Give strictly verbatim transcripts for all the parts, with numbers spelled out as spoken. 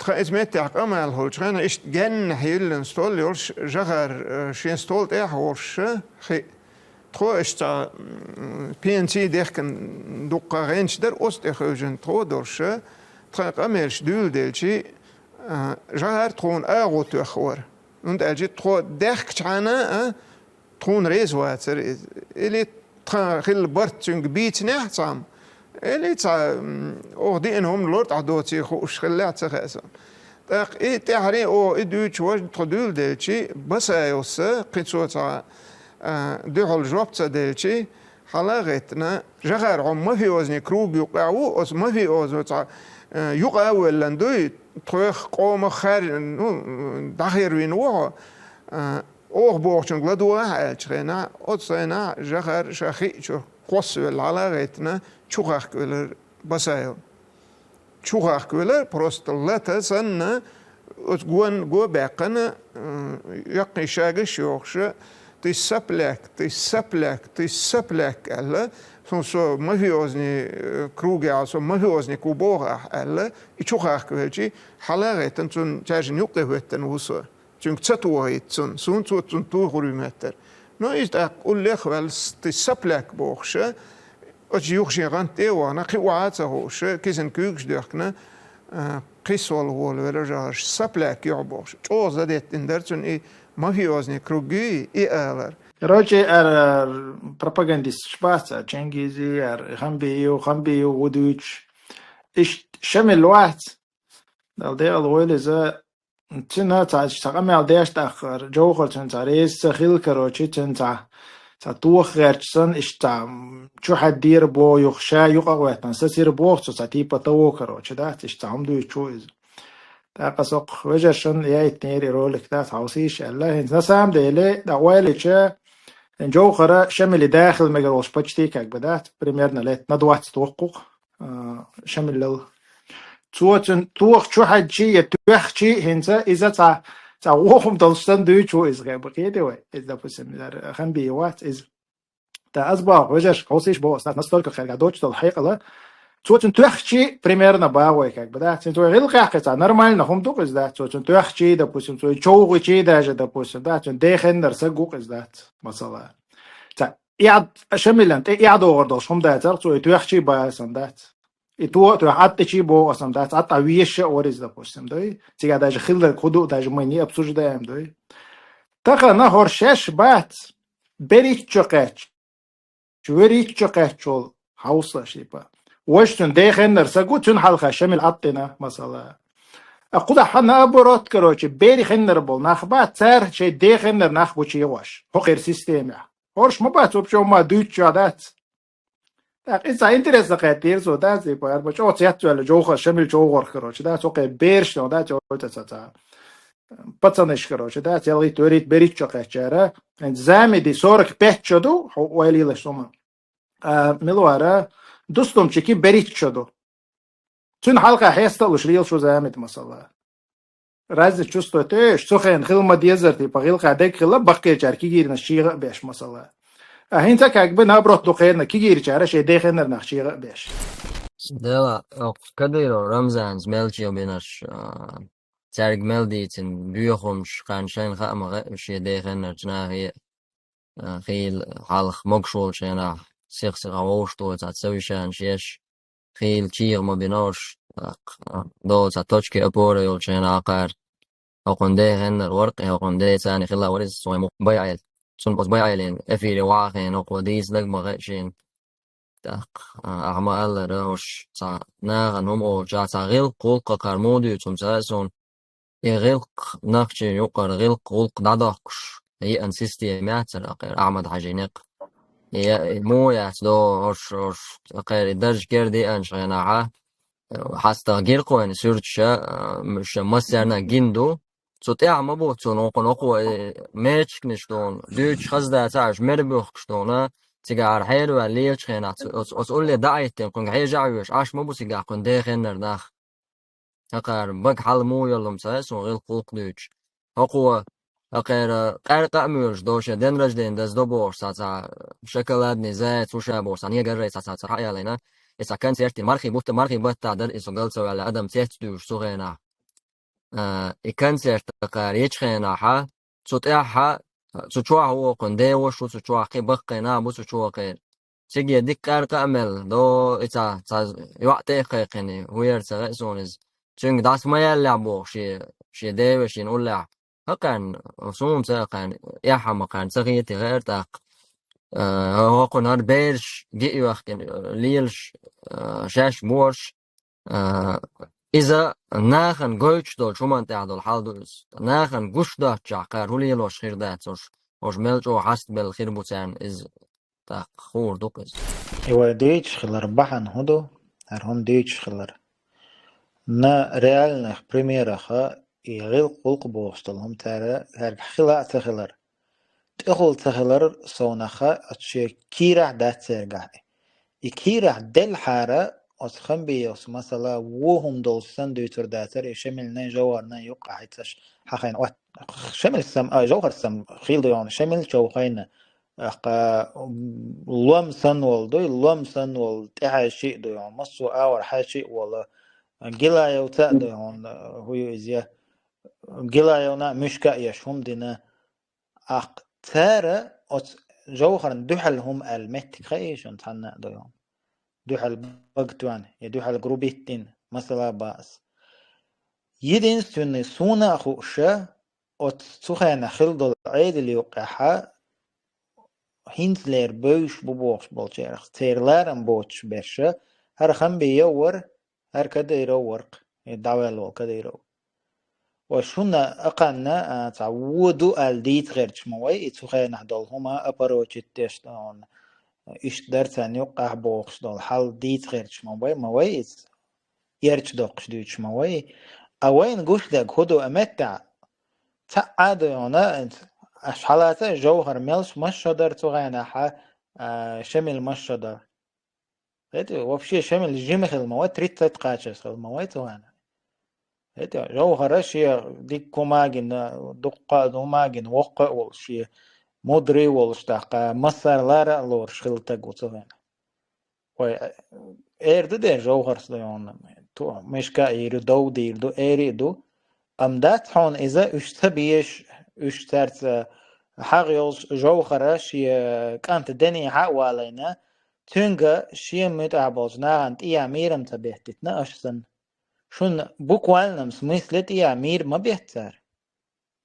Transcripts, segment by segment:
Тха иза меттехь къамел хьулчхьана, иштта генна хьиллина стол йолуш, жахар, э, шен стол тӀехь а волуш, хи. Тхо иштта, м, пенсий дехкан дуккха гӀенчу дара, оцу тӀе хевжина тхо долуш, тхан къамелаш дуьйладелчи, а, жахар тхуна агӀо тоьхна вара. ХӀунда аьлча тхо дехкачхьана, а, тхуна реза вацара иза. Или тхан хилла барт цуьнга бийцинехь цхьамма, или цхьа, м, оха диъна хӀума лортӀахь доций хууш хиллехь ца хаьа суна. ТӀаккха и тӀаьхьарий оха и дуьйцуш важа тхо дуьйладелчи, Басаевс кхин цо цхьа, а, дуьхьал жоп ца делчи, хьала а гӀеттина, жахар хьо мафиозный круг юкъахь ву, оцу мафиозо цхьа, а, юкъа а веллан дуй, тхоьх къомах хар-, ну, дӀахервина ву хьо, а, оха бохучуьнга ладогӀахь аьллачу хенахь, оцу хенахь жахар ша хиъчуьра кхоссавелла хьала а гӀеттина, чу хахка велара Басаев. Чу хахка велара, просто лата санна, оцу гон го баьккхина, м, яккхий шагаш йохуша, ты сопляк, ты сопляк, ты сопляк аьлла, суна со мафиозный, э, кругехь, со мафиозник ву боху ахь аьлла, и чу хахка велчи, хьала а гӀеттина цунна чаьржина юккъе хӀоьттина ву со. Цуьнга ца тохийта цунна, суна цо цунна тухур ю моьттара. Но иза тӀаккха уллех а ваьлла, с-, ты сопляк бохуша, оцу юха шен гӀант тӀе а вахана, кхин охьа а ца хууша, кисана куьйгаш доьхкина, а, кхиссол гӀолавелла жагӀаш, сопляк ю хьо бохуша. ЧӀогӀа задеттина дара цунна и мафиозный круг юй, и алар. Короче, ар, ар пропагандисташ бац, ар Чингизи, ар Хамбиев, Хамбиев ву дуьйцуш. Иштта Шамил вац. Дала декъала войла иза. Цуьнан цхьа, цхьа къамел деш тӀаккха, Джовхар цуьнан цхьа реза ца хилла, короче, цуьнан цхьа, цхьа тоха гӀерташ санна, иштта цхьа, м, чу хьаьддера боху юха, ша юкъа а гӀоьттина, сацира боху цо, цхьа типа того, короче, дац, иштта цхьа хӀума дуьйцуш ву иза. ТӀаккха со кху вежаршна яийтинера и ролик, дац, хьовсийша аьлла, хӀинца на самом деле, дӀа ойла йича, Джовхара Шамили да хила мегар волуш почти как бы, дац, примерно лет на двадцать воккхух. А, Шамилал. Цо цуьнан тоха чу хьаьдчи я тоьхчи хӀинца иза цхьа, цхьа вохам долуш санна дуьйцуш ву иза, хеба, кхета вай? Иза, допустим, яра Хамби вац иза. Та аз боху, вежарш, хьовсийша боху, аса настолько кхерга доцуш долу хьекъала. Цо цуьнан тоьхчи примерно бахой, как бы, да? Цуьнан цо гӀиллакхехь кхин цхьа нормально хӀума ду-кх иза, да? Цо цуьнан тоьхчи, допустим, цо и човгӀичи даже, допустим, да? Цуьнан дехеннара саг ву-кх иза, дац, масала. Цхьа эхь-, Шамилан тӀе эхь догӀур долуш хӀума дацара, цо и тоьхчий бан сан дац. И то а тоьхна, Ӏад тӀечий боху сан дац, Ӏад тӀе веша а вара иза, допустим, дуй? Цигахь даже хилларг хӀун ду, даже мы не обсуждаем, дуй? Тахана хӀора шаьш бац, берхӀитта шо кхаьчча, верхӀитта шо кхаьчча волу хьовса, шипа. Важа цуьнан дехеннара саг ву, цуьнан хьалха Шамил Ӏад тӀена, масала. А кху дахьа наоборот, короче, берхеннара болу нах бац, цара шайн дехеннара нах бу чегӀош, хӀокхеран системехь. ХӀорш ма бац, вообще ма дуьйцучохь дац. ТӀаккха иза цхьа интересно кхеттера цо, да, типа, хӀара ма чӀогӀа цецваьлла, Джовхар, Шамил ЧовгӀарх, короче, да, цо кхе бераш, да, цо, цо, цо, цо, пацанаш, короче, да, цӀелгӀитта, верхӀитта, берхӀитта шо кхаьччара, хӀинца Замиди сорок пять шо ду, хьо ойла йилаш суна. А, мила вара, Дустумчики берхӀитта шо ду. Цуьнан хьалха хьеста а луш лелаш ву Замид, масала. Разница чувствуете, цу хенахь хила ма-дезара, типа, гӀиллакхехь дерг хилла, баккхийчара кегийрхой чегӀа а беш, масала. А хӀинца как бы наоборот ду кхеран, кегийрхой шайн дехеннара нах чегӀа а беш. Дела, окху Кадыров Рамзанца мел чӀогӀа бинарш, а, цаьрга мел дийцина боьхамаш, кхарна шайна хаа ма хаьа, шен дехеннарчу нахе, а, хийла хьалха могуш волчу хенахь, сих-сиха вовшахтоха цхьа совещанеш еш, хийла чӀогӀа ма бина уьш, а, долу цхьа точки опоры йолчу хенахь кхара. ХӀокхуьнан дехеннара вара-кх, хӀокхуьнан ден царна хилла вара иза, со вайн муха байӀел. Цунна оцу байӀелин эфире вахана, хӀокхо дийцинарг ма хаьа шена. ТӀаккха, а, ахьа ма-аллара, уьш цхьа нахана хӀума олучохь цхьа гӀиллакх-гӀуллакх кхара муха дуьйцу хӀума ца хаьа суна. И гӀиллакх нахчийн юкъара гӀиллакх-гӀуллакх дӀадохкуш еана система яцара, кхара Ахьмад-Хьаьжин некъ. И, и муха яц до, уьш, уьш, кхара и дарж кера деанчу хенахьа, хьастагӀа гира кхойна суьрташа, а, ша массарна а гина ду. Цу тӀехь ма бу цунна, хӀокхуьнан хӀокхо, э, мечканаш дуьйна, дуьйцуш хаза дацахь, уьш мера буьхкуш дуьйна, цигахь хьераваьлла лелачу хенахь, цу, оцу, оцу улле дӀа а хӀиттина, кхуьнга хьежа а веш, Ӏаш ма бу цигахь кхуьнан дехеннара нах. ХӀокхара бага хьал муха йолу хӀума ца хаьа суна гӀиллакх-гӀуллакх дуьйцуш. ХӀокхо, хӀокхара къаьркъа а муьйлуш, дошен день рождения даздо бохуш, цхьа, цхьа шоколадный заяц ву ша бохуш, цхьа негаррай цхьа, цхьа, цхьа хьаялийна. И цхьа концерт, мархий бутт-, мархий баттахь дара, и со галцаваьлла адам цец а дуьйшуш цу хенахь. а, и концерт кхара ечу хенахьа, цу тӀаьхьа, цу чохь вокхун деваш ву, цу чохь кхин баккхий нах бу, цу чохь кхин. Циге дика къаьркъа а мел, до и ца, ца йоӀ тӀе а кхайкхина, хӀун яра ца хаьа суна иза. Цуьнга дӀаса ма яьллехь боху шен, шен девашина уллехь. Хакхарна, суна ца хакхарна, эхьа ма кхарна, ца хетий хеара тӀаккха. А, хӀокхунна хӀара бераш гиъ йоьхкина, лелаш, а, шаьш борш, а, иза нахана гойтуш долчу хӀуманна тӀехь долу хьал ду иза. Нахана гуш доцчохь кхара хӀун лелош хир дац уьш, уьш мел чӀогӀа хьастабелла хир бу царна иза. ТӀаккха хуур ду-кх иза. И вай дуьйцуш хилар бахьана хӀун ду, хӀара хӀума дуьйцуш хилар? На реальных примерах и гӀиллакх-гӀуллакх бохуш долу хӀума цара, цаьрга хила а ца хилар. ТӀехула ца хилар совнаха оцу шен кийрахь дац цаьргахь. И кийрахь делхьара, оцу Хамбиевс масала вон хӀума долуш санна дуьйцур дацара, и Шемилнай, Жовхарнай юккъахь хьаьцаш хьахайна. Шемил сам, а, Жовхар сам хила ду йоӀна, Шемил човхайна. Ахка, м, лом санна волу дуй, лом санна волу, тӀаьхьа шиъ дуй хьуна, массо а агӀор хьаьшшиъ волу, Гилаевца а дуй хьуна, хӀу ю иза, Гилаевна а муьшка а еш хӀума дина. Ахка цара оцу Жовхарна дуьхьал хӀума аьлла меттиг хаий шуна цхьанна а дуй хьуна. Дуьхьал багатоьхна, я дуьхьал грубиттина, масала баъс. Единственный суна а хууша, оцу цу хенахь хила долу Ӏедал юккъехьа, хӀинцалера бевзаш бу бохуш болчарах, церан ларам боцуш берша, хӀара Хамбиев вара, хӀара Кадыров вара-кх, и дӀаваьлла волу Кадыров. Ва шуна акханна, а, цхьа вон ду аьлла дийца гӀерташ ма вай, и цу хенахь долу хӀума апорочить деш, а, иштта дара царна юккъахь бохуш долу хьал дийца гӀерташ ма вай, ма вай иза. Эрча доккхуш дуьйцуш ма вай. А вайна гуш дерг хӀун ду а меттехь? Цхьаъ а ду хьуна, аш хьалаца а Жовхар мелш масшо дара цу хенахьа, а, Шемил масшо дара. ХӀетий, вообще Шемил жима хила ма вай, тридцать кхачаш хила ма вай цу хенахь. ХӀетий, Жовхара шен дика хӀума а гина, дуккха а хӀума а гина, воккха а волуш, шен мудрый а волуш, тӀаккха массара лара а лоруш хила стаг ву цу хенахь. Вай, эр ду дера Жовхарс ду йонна. Ту, мешка а йийр ю, дов дийр ду, эри а ду. Ам дац хьуна иза, уьш ца беш, уьш цаьрца хьагӀ йолуш Жовхара шен кӀанта дене хьа а валайна, цуьнга шен муьтӀахь болчу нахана тӀеян мийрам ца беттитна аша санна. Шуна буквальном смысле тӀеян мийр ма бетта цара.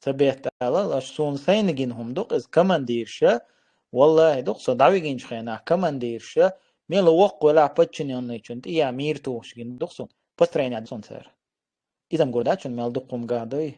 Ца бетта алал, аша суна сайна гина хӀума ду-кх иза, командирша, валлахӀи, ду-кх со дӀавигинчу хенахь, командирша, мела воккха велахь подчинённыйчун тӀеян мийр тухуш гина ду-кх суна, построение ду суна цара. Иза-м гур дац шуна мел дукха хӀума ган дуй.